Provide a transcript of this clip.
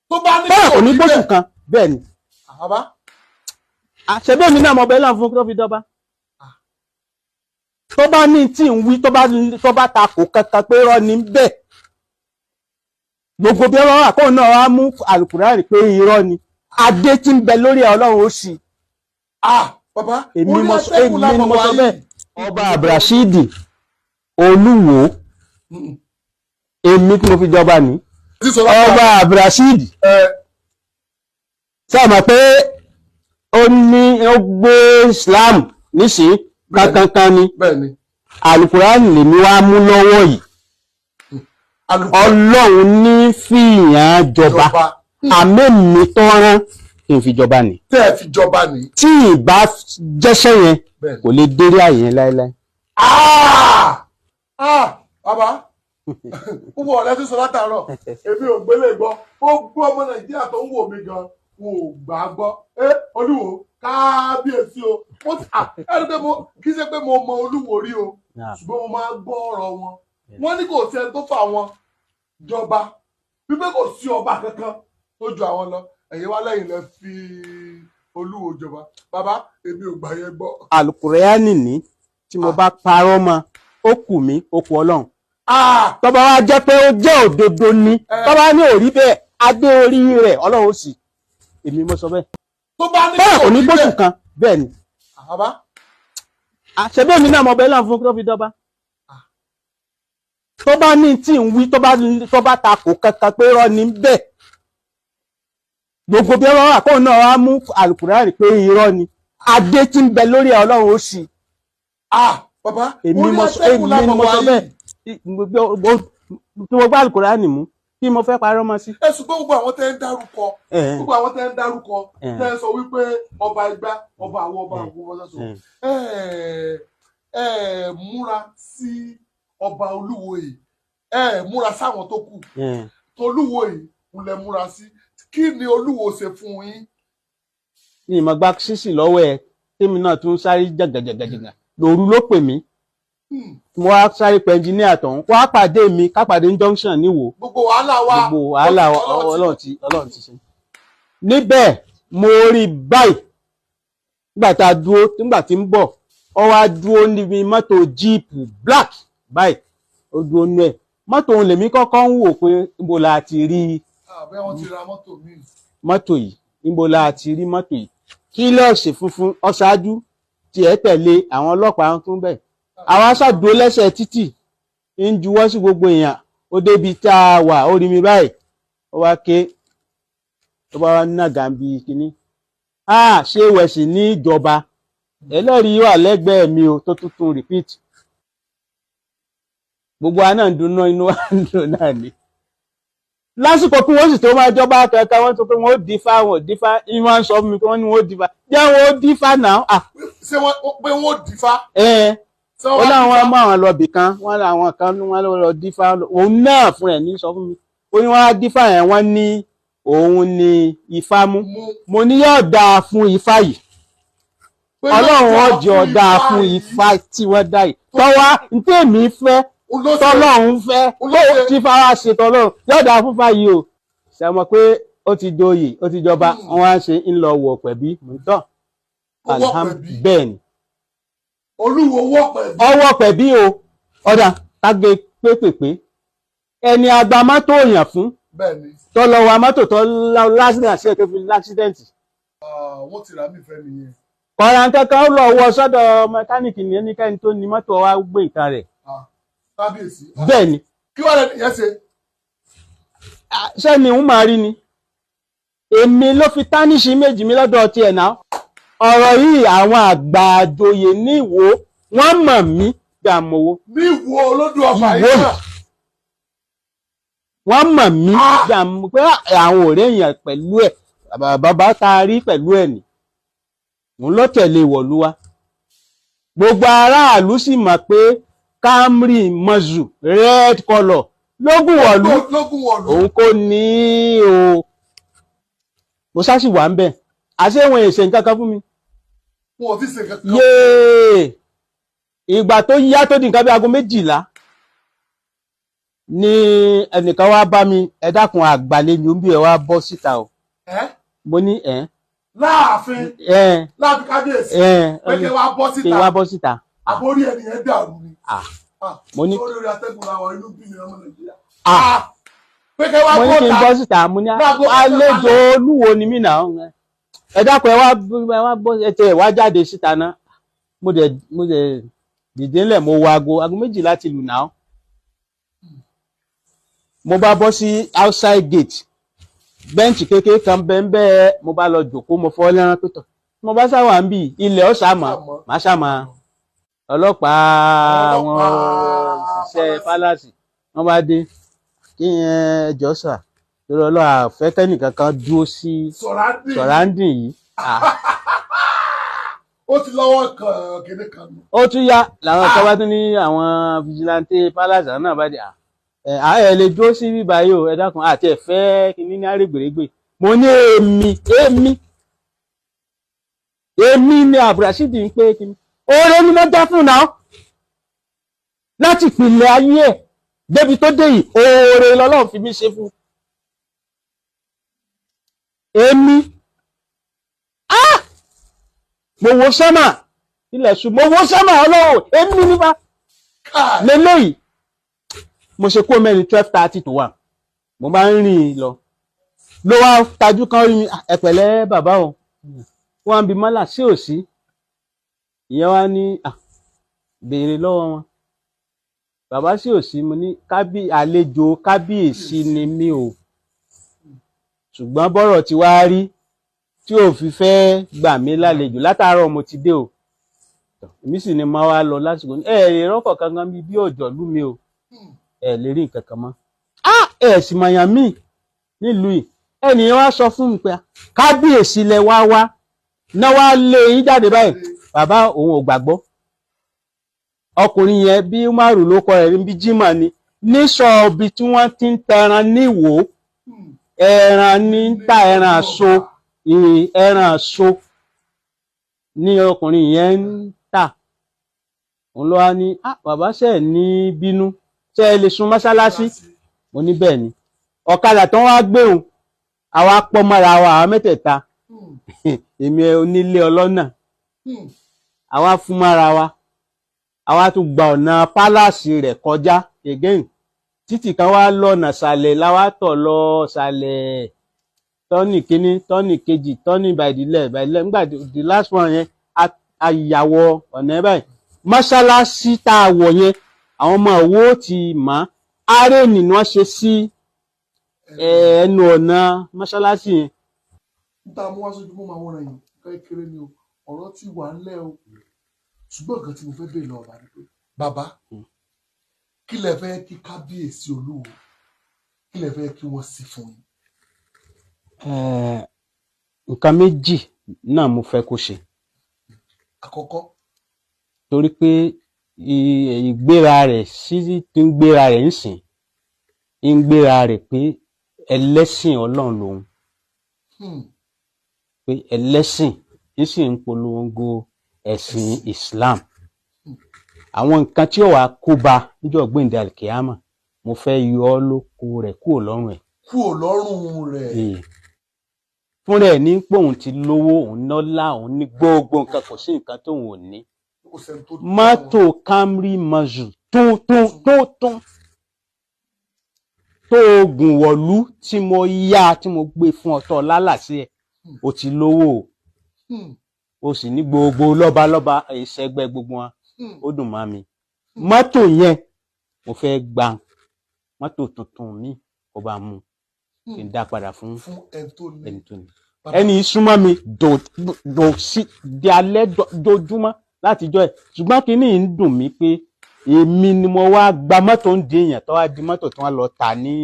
Tó bá ní Bẹ́ẹ̀ kò ní rí gbóṣù bẹ́ẹ̀. kan bẹ́ẹ̀ ni. Bàbá. Ṣebí èmi náà mọ bẹ́ẹ̀ náà fún tó fi dọ́ba. Tó bá ní tí ń wí, tó bá takò kankan pé irọ́ ni bẹ́ẹ̀, gbogbo bí ọlọ́run àkóhùn náà wá mú àlùkùránì pé irọ́ ni, adé tí ń bẹ lórí ẹ̀, Ọlọ́run ó sì. Ah, bàbá. Èmi Orí mo sọ, atẹ́gùn èmi la ni mọ̀ mo sọ wá bẹ́ẹ̀. yìí. Ọba Abdulrasheed Olúwo, èmi tí mo fi jọba ní Ti sọ láti Ọba Abdulrasheed, ṣé ẹ mọ̀ pé ó ní ó gbé Islam nísìn kankankan ni? Bẹ́ẹ̀ ni. Alukurani lèmi wá mú lọ́wọ́ yìí. Alùpùpù. Ọlọ́run ní fìyàn jọba. Jọba. Àmẹ́mi tọ́rán kí n fi jọba ni. Tẹ́ ẹ fi jọba ní. Tí ìbá jẹ́sẹ́ yẹn, Bẹ́ẹ̀ ni. kò lè dérí àyè yẹn láéláé. Ah! Ah! Bàbá, gbogbo ọ̀rẹ́ tí sọ látàárọ̀, èmi ò gbélé gbọ́. Gbogbo ọmọ Nàìjíríà tó ń wò mí gan wọn ò gbà á gbọ́. Ẹ Olúwo, kábíyèsí o. Mo ti à ẹni pé mo kì í ṣe pé mo mọ Olúwo rí o, ṣùgbọ́n mo máa ń gbọ́ ọ̀rọ̀ wọn. Wọ́n ní kò sí ẹni tó fà wọn jọba, wípé kò sí ọba kankan tó ju àwọn lọ. Ẹ̀yin wá lẹ́yìn lẹ fi Olúwo jọba. Bàbá, èmi ò gbà yẹn gbọ́. Alukurani ní tí mo bá parọ́ mọ́, ó kù mí, ó kù Ọlọ́run. Ah! Tọ́ba wa jẹ́ pé ó jẹ́ òdodo ni, tọ́ba ní òrí bẹ́ẹ̀, adé orí rẹ̀, Ọlọ́run ó sì. Èmi mo sọ bẹ́ẹ̀. Tó bá ní Bẹ́ẹ̀ kò ní rí gbóṣù bẹ́ẹ̀. kan bẹ́ẹ̀ ni. Bàbá. Ṣebí èmi náà mọ bẹ́ẹ̀ náà fún tó fi dọ́ba. Tó bá ní tí ń wí, tó bá takò kankan pé irọ́ ni bẹ́ẹ̀, gbogbo bí ọlọ́run àkóhùn náà wá mú àlùkùránì pé irọ́ ni, adé tí ń bẹ lórí ẹ̀, Ọlọ́run ó sì. Ah, bàbá. Èmi Orí mo sọ, atẹ́gùn èmi la ni mọ̀ mo wá sọ yìí. bẹ́ẹ̀. Tí mo gbá àlùkùránì mú, kí mo fẹ́ parọ́ mọ́ sí. Ẹ ṣùgbọ́n gbogbo àwọn tẹ́ ń dárúkọ, gbogbo àwọn tẹ́ ń dárúkọ, tẹ́ ń sọ wípé ọba igba, ọba àwọn ọba àwọn ọba sọ, ẹ ẹ múra sí ọba Olúwo yìí, ẹ múra sáwọn tó kù. Tolúwo yìí ń lẹ múra sí. Kí ni Olúwo ṣe fún yín? Ní ìmọ̀ gba sísì lọ́wọ́ ẹ, tèmi náà tún sáré jàgàjàgàjàgà lòru ló pè mí. Mo wá sáré pé ẹnjiníà tọ̀hún wá pàdé mi, ká pàdé ní junction níwò. Gbogbo wàhálà wa. Gbogbo wàhálà, Ọlọ́run ti ṣe. Níbẹ̀ mo rí báyìí nígbà tá a dúró, nígbà tí ń bọ̀, ó wá dúró níbi mọ́tò jíìpù black báyìí, ó dúró nú ẹ̀. Mọ́tò òun lèmi kọ́kọ́ ń wò pé níbo la ti rí Àbẹ́ wọn ti ra mọ́tò míì. mọ́tò yìí, níbo la ti rí mọ́tò yìí? Kílọ̀ọ̀sì funfun ọ̀ṣáájú tiẹ̀ tẹ̀lé, àwọn ọlọ́pàá ń tún bẹ̀. Àwọn aṣáàdúró lẹ́sẹ̀ títì ń juwọ́ sí gbogbo èèyàn. Ó débi tá a wà, ó rí mi báyìí, ó wá ké, ó bá wá nàgà bí kínní. Ah, ṣé wẹ̀sì ní ìjọba ẹlẹ́rìí wà lẹ́gbẹ̀ẹ́ mi o, tó tuntun repeat. Gbogbo wa náà ń dunnú, inú wa ń dùn náà ni. Lásìkò kí wọ́n sì tó máa jọba kankan, wọ́n sọ pé wọ́n ó dífá, wọ́n ò dífá. Ìwọ́n sọ fún mi pé wọ́n ní wọ́n ó dífá, jẹ́ wọ́n ó dífá náà. Ah. Ṣé wọ́n pé wọ́n ò dífá? Ẹ̀. Ṣé Ó wọ́n wá láwọn dífá? mú àwọn lọ bì kan, wọ́n láwọn kan wọ́n lọ dífá. Òun náà fún ẹ̀ ní sọ fún mi, ó ní wọ́n á dífá yẹn, wọ́n ní òun ní ifá mú. Mú. Mo ní yóò dáa fún ifá yìí. Pé Ọlọ́run yóò ọjọ́ dáa fún ifá tí wọ́n dá yìí, tọ́wá ntẹ́mi fẹ́, tọ́lọ́run fẹ́, tí fara ṣe tọ́lọ́run, yóò dáa fún ifá yìí o. Ṣe mọ̀ pé ó ti joyè, ó ti jọba, wọ́n wá ń ṣe ń lọ wọ̀ pẹ̀bí mọ̀. Ó wọ̀ pẹ̀bí. Bẹ́ẹ̀ ni. Olúwo wọ̀ pẹ̀bí. Ọwọ́ pẹ̀bí o. Ọ̀dà kágé pépèpé, ẹni agba mọ́tò èèyàn fún, Bẹ́ẹ̀ ni. tó lọ wa mọ́tò tó lásìdẹ̀ntì sí ẹ̀ tó fi lásìdẹ̀ntì. Ah, wọ́n ti rà mí fẹ́ nìyẹn. Kọ̀ọ̀ràn kankan, ó lọ wọ sọ́dọ̀ mẹkáníìkì ní ẹnikẹ́ni tó ní mọ́tò wa gbé nǹkan rẹ̀. Ah, kábíyèsí. Bẹ́ẹ̀ ni. Kí wàá lẹ́nu yẹn ṣe? Ah, sẹ́ni ń máa rí ni, èmi ló fi tánìṣì méjì mi lọ́dọ̀ tiẹ̀ náà. Ọ̀rọ̀ yìí, àwọn àgbà àjòyè ní Ìwó, wọ́n mọ̀ mí bí àmọ̀wó. Ní Ìwó olódù ọba Ìwó. yìí náà. Wọ́n mọ̀ mí Ah! bí àmọ̀ pé àwọn ọ̀rẹ́ èèyàn pẹ̀lú ẹ̀, bàbá tá a rí pẹ̀lú ẹ̀ nì, òun ló tẹ̀lé ìwọ̀lú wa. Gbogbo aráàlú sì mọ̀ pé Camry mọ́zù red colour lógún wọ̀lú. Lógún wọ̀lú. Òun kò ní o. Mo ṣáàṣì wà ń bẹ̀, àṣé wọn èsè nǹkan kan fún mi. Wọn ò tí ì ṣe kankan. Yéè, ìgbà tó yá, tó di nǹkan bí aago 12. Ní ẹnìkan wá bá mi, ẹ dákun, àgbàlejò ń bí, ẹ wá bọ́ síta o. Ẹ Mo ní ẹ láàfin ẹ láàfin kábíyèsí ẹ pé kí wàá bọ́ kí síta? Wá bọ́ síta. Àbórí ẹnìyẹn dàrú ni? Ah. Ah, Mo ní sórí orí atẹ́gùn làwọn inú bí mi, ọmọ Nàìjíríà. Ah. Ah, pé kí wàá Mo ní bọ́ kí n ta bọ́ síta. Mo ní Láago àlejò olúwo ni mí náà, ẹ dákun, ẹ wá, ẹ wá bọ́, ẹ tẹ ẹ wá jáde síta náà. Mo dẹ̀ dìde ńlẹ̀, mo wo aago, aago 12 ti lù náà. Mo bá bọ́ sí outside gate, bench kékeré kan bẹ́ẹ̀, mo bá lọ jòkó, mo fọ́ lẹ́rán pẹ́tọ̀, mo bá sáwà ń bì ilẹ̀ ọ̀sà mọ́, màá sàmọ́ ọlọ́pàá, àwọn òṣìṣẹ́ palace, wọ́n bá dé kí ẹ jọ sà, torí ọlọ́run, àfẹ́ kẹ́nìkan kan dúró sí sọ̀ràndì surrounding yìí. Ah, ó ti lọ́wọ́ kan kéde kan nù. Ó tún yá làwọn kan bá tún ní àwọn vigilante palace, àwọn náà bá dé, ẹ ẹ lè dúró sí bíbá yìí o, ẹ dákun, àti ẹ fẹ́ kíní ní àrègbèrègbè. Mo ní èmi ni Abdulrasheed ń pé kíní oore ni mo dá fún náà láti ìpìlẹ̀ ayé ẹ̀ débi tó dé yìí, oore lọ́lọ́run fi mí ṣe fún èmi. Ah, mo wo sánmà, ilẹ̀ ṣú, mo wo sánmà, ọlọ́run, èmi nípa Káì. lélẹ́yìí. Mo ṣe kó mẹ́rin, 12:30 to 1, mo bá ń rìn lọ, ló wá tajú kan rí mi. "Ah, ẹ pẹ̀lẹ́ bàbá o." Wọ́n á bi mọ́là sí òsí, ìyẹn wá ní, "Ah, béèrè lọ́wọ́ wọn, bàbá sí òsí." Mo ní kábí àlejò kábíyèsí ni mí o, ṣùgbọ́n bọ́rọ̀ ti wá rí tí ò fi fẹ́ gbà mí lálejò látàárọ̀, mo ti dé o, èmi sì ni mo wá lọ lásìkò ní ẹ lè rọ́kọ̀ kankan bí ọ̀jọ̀ lú mi o, ẹ lè rí nǹkan kan mọ́. Ah, ẹ sì mọ̀yàn míì nílùú yìí. Ẹnìyẹn wá sọ fún mi pé kábíyèsí lẹ wá wá náà wá lé yín jáde báyìí. Bàbá òun ò gbàgbọ́. Ọkùnrin yẹn, bí Umaru ló kọ ẹ̀, bí Jimoh ni, ní sọ̀ọ́bì tí wọ́n ti ń tẹran níwò, ẹran ní ń ta, ẹran àso, ẹran àso ní ọkùnrin yẹn ń tà. Òun ló wá ní, "Ah, bàbá ṣe ní bínú, ṣe é lè sun mọ́ṣáláṣí?" Mo ní bẹ́ẹ̀ ni. Ọ̀kadà tó wá gbé òun, àwa pọ̀ mọ́ra wa, àwọn mẹ́tẹ̀ẹ̀ta, èmi onílé ọlọ́nà, àwa fún mọ́ra wa, àwa tún gba ọ̀nà palace rẹ̀ kọjá again, títì kan wá lọ́nà sàlẹ̀ láwa tọ̀ lọ sàlẹ̀, turn kínní, turn kejì, turn by the left, by the left. Nígbà the last one yẹn, a yàwọ̀ ọ̀nà ẹ̀ báyìí, mọ́ṣáláṣí tá a wọ̀ yẹn, àwọn ọmọ òwò ti mọ̀, arẹ́nì ni wọ́n ṣe sí ẹnu ọ̀nà mọ́ṣáláṣí yẹn. N ta mú wá sójú mọ́ máa wọ́n yìí kékeré ni o, ọ̀rọ̀ tí wà ńlẹ̀ o, ṣùgbọ́n nǹkan tí mo fẹ́ béèrè lọ́wọ́ bàbá ni pé, bàbá, kí lẹ fẹ́ kí kábíyèsí olúwo, kí lẹ fẹ́ kí wọ́n sì fún yín? Nǹkan méjì náà mo fẹ́ kó ṣe. Àkọ́kọ́? Torí pé ìgbéra rẹ̀ sí tí ń gbéra rẹ̀ ń sìn, ń gbéra rẹ̀ pé ẹlẹ́sìn Ọlọ́run lòun, pé ẹlẹ́sìn ń sì ń polongo ẹ̀sìn Islam. Àwọn nǹkan tí ó wàá kó bá níjọ́ gbẹ̀ǹdẹ̀ alikiyama, mo fẹ́ yọ ọ́ lóko rẹ̀ kúrò lọ́rùn ẹ̀. Kúrò lọ́rùn rẹ̀. Fúnra ẹ̀ ní pé òun ti lówó, òun nọ́lá, òun ní gbogbo nǹkan, kò sí nǹkan tóun ò ní. Kò sẹ́ni tó Mọ́tò Camry Mazù tún tún tún tún tó oògùn wọ̀lú tí mo yá, tí mo gbé fún ọ tọ́ lálàsí ẹ̀, o ti lówó o, o sì ní gbogbo lọ́balọ́ba ìṣẹ́gbẹ́ gbogbo wọn. Ó dùn mọ́ mi. Mọ́tò yẹn, mo fẹ́ gba mọ́tò tuntun mi kó bá mú kí n dá padà fún fún ẹni tó ní. Ẹni tó ní. Bàbá, ẹni yìí súnmọ́ mi dò sí di alẹ́ dojúmọ́ látijọ́ ẹ̀, ṣùgbọ́n kínní yìí ń dùn mí pé èmi ni mo wá gba mọ́tò ń di èèyàn tó wá di mọ́tò tí wọ́n lọ tà ní.